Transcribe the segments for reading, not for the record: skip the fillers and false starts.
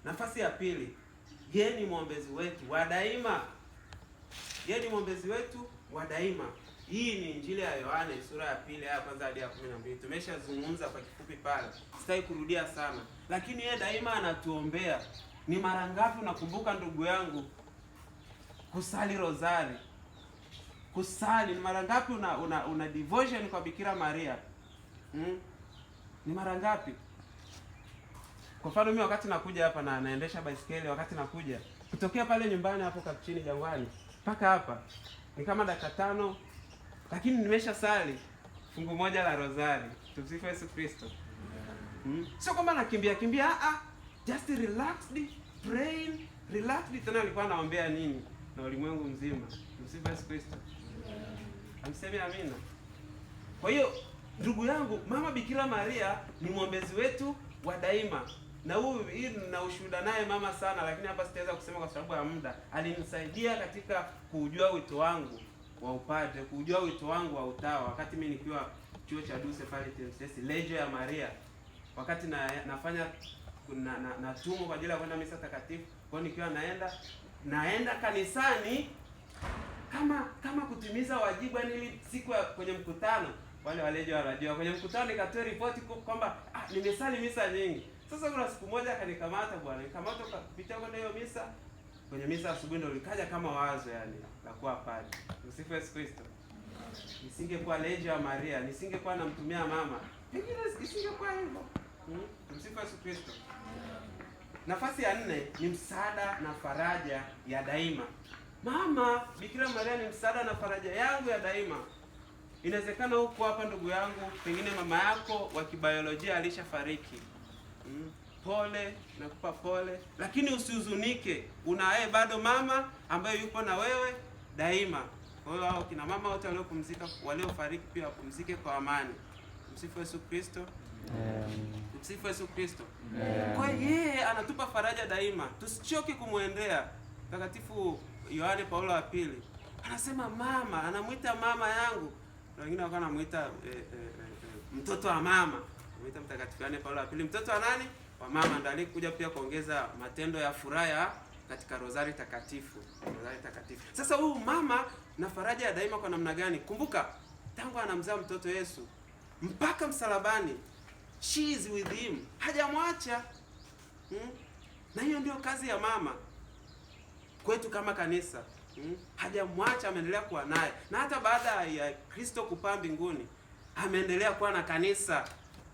Nafasi ya pili, yeye ni mwombezi wetu wa daima. Yeye ni mwombezi wetu wa daima. Hii ni Injili ya Yohane sura ya 2 aya ya 1 hadi ya 12. Tumeshazungumza kwa kifupi pale, sitaki kurudia sana, lakini yeye daima anatuombea. Ni mara ngapi unakumbuka ndugu yangu kusali rozari? Kusali ni mara ngapi una devotion kwa Bikira Maria? Ni mara ngapi? Kwa mfano mimi wakati nakuja hapa na naendesha baisikeli, wakati nakuja kutokea pale nyumbani hapo Kapuchini Jangwani mpaka hapa ni kama dakika 5, lakini nimesha sali fungu moja la rozari. Tumsifu Yesu Kristo. Sio kwamba nakimbia kimbia, just relaxed praying, relaxed. Tena alikuwa anaombea nini na ulimwengu mzima. Tumsifu Yesu Kristo. Amseme amina. Kwa hiyo ndugu yangu, Mama Bikira Maria ni mwombezi wetu wa daima. Na huyu hii na ushuhuda naye mama sana, lakini hapa sitaweza kusema kwa sababu ya muda. Alinisaidia katika kujua wito wangu wa upadre, kujua wito wangu wa utawa wakati mimi nikiwa chuo cha Dulce pale TMCS, Legio ya Maria, wakati na nafanya na tumo kwa ajili ya kwenda misa takatifu. Kwa hiyo nikiwa naenda kanisani kama kutimiza wajibu, yani ili siku ya kwenye mkutano wale walejo wanajua, kwenye mkutano nikatoa ripoti kwamba nimesali misa nyingi. Sasa kuna siku moja akanikamata bwana, nikamata kupitia kwenda hiyo misa. Kwenye misa asubuhi ndio likaja kama wazo yani la kuwa padre. Msifu Yesu Kristo. Nisingekuwa Legio ya Maria, nisingekuwa namtumia mama, pengine isingekuwa hivyo. Msifu Yesu Kristo. Nafasi ya 4 ni msaada na faraja ya daima. Mama Bikira Maria ni msaada na faraja yangu ya daima. Inawezekana huko hapa ndugu yangu, pengine mama yako wa kibiolojia alishafariki. Pole, nakupa pole, lakini usihuzunike. Unaye bado mama ambaye yupo na wewe daima. Kwa hiyo hao kina mama wote waliopumzika, waliofariki pia wapumzike kwa amani. Msifu Yesu Kristo. Msifu Yesu Kristo. Kwa hiyo yeye anatupa faraja daima, tusichoke kumwendea. Mtakatifu Yohane Paulo wa Pili anasema mama, anamuita mama yangu, na wengine wakawa wanamuita mtoto wa mama. Anamuita Mtakatifu Yohane Paulo wa Pili mtoto wa nani? Wa mama. Ndiye alikuja pia kuongeza matendo ya furaha katika rozari takatifu. Rozari takatifu. Sasa huyu mama na faraja ya daima kwa namna gani? Kumbuka tangu anamzaa mtoto Yesu mpaka msalabani, she is with him, hajamwacha. Na hiyo ndio kazi ya mama kwetu kama kanisa. Hajamwacha, ameendelea kuwa naye, na hata baada ya Kristo kupaa mbinguni ameendelea kuwa na kanisa.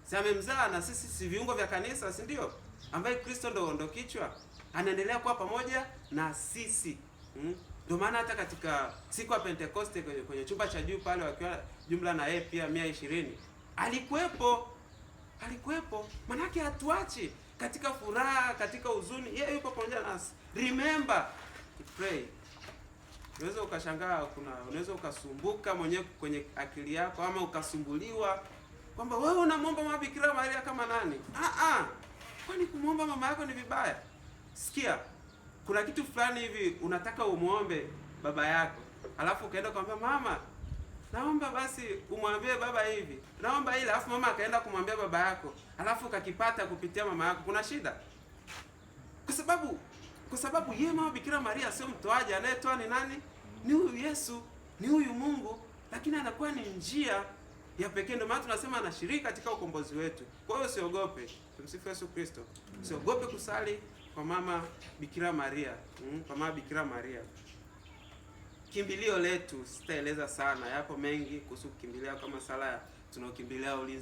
Si amemzaa, na sisi si viungo vya kanisa, si ndio? Ambaye Kristo ndo kichwa, anaendelea kuwa pamoja na sisi. Ndio maana hata katika siku ya Pentekoste kwenye chumba cha juu pale, wakiwa jumla na yeye pia 120, alikuwepo. Alikuwepo. Manake hatuachi katika furaha, katika huzuni, yeye yupo pamoja nasi. Remember to pray. Unaweza ukashangaa, unaweza ukasumbuka mwenyewe kwenye akili yako, ama ukasumbuliwa kwamba wewe unamwomba Mama Bikira Maria kama nani? Kwani kumwomba mama yako ni vibaya? Sikia, kuna kitu fulani hivi unataka umuombe baba yako, alafu ukaenda kumwambia mama, naomba basi umwambie baba hivi, naomba ile, alafu mama akaenda kumwambia baba yako, alafu ukakipata kupitia mama yako, kuna shida? Kwa sababu yeye Mama Bikira Maria sio mtoaji, anayetoa ni nani? Ni huyu Yesu, ni huyu Mungu, lakini anakuwa ni njia ya pekee. Ndio maana tunasema anashiriki katika ukombozi wetu. Kwa hiyo usiogope. Tumsifu Yesu Kristo. Usiogope kusali kwa Mama Bikira Maria. Kwa Mama Bikira Maria. Kimbilio letu, sitaeleza sana, yapo mengi kuhusu kukimbilia, kama sala tunaokimbilia ulinzi